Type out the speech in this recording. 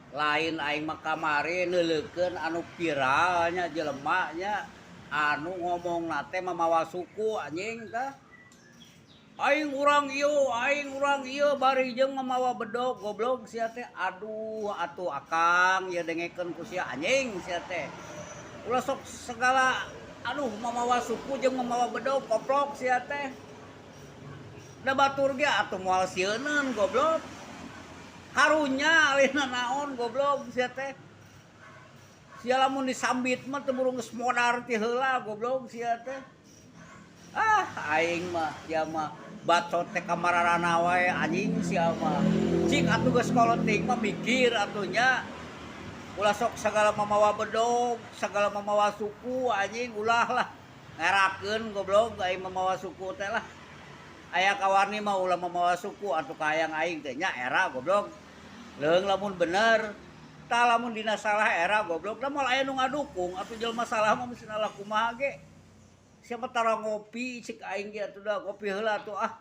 Lain aing mah kamari neuleukeun anu viral nya jelema nya anu ngomongna teh mamawa suku anjing tah. Aing urang ieu, aing urang ieu bari jeung mamawa bedog goblok sia teh. Aduh atuh akang ieu dengekeun ku sia anjing sia teh. Ulah sok segala aduh mamawa suku jeung mamawa bedog koplok sia teh. Da batur ge atuh moal sieuneun goblok. Karunya alina naon goblok sia teh. Sia lamun disambit mah teu buru geus modar ti heula goblok sia teh. Ah aing mah sia mah bacot teh ka mararana wae anjing sia mah. Cik atuh geus koloting mah mikir atuh nya. Ulah sok sagala mamawa bedog, sagala mamawa suku anjing ulah lah. Ngerakeun goblok aing mamawa suku teh lah. Aya kawani mah ulah mamawa suku atuh kahayang aing teh nya era goblok. Leung lamun bener, tah lamun dina salah era goblok, da moal aya nu ngadukung atuh jelema salah mah mesti nalah kumaha ge. Siapa tara ngopi cik aing ge atuh da ngopi heula atuh ah.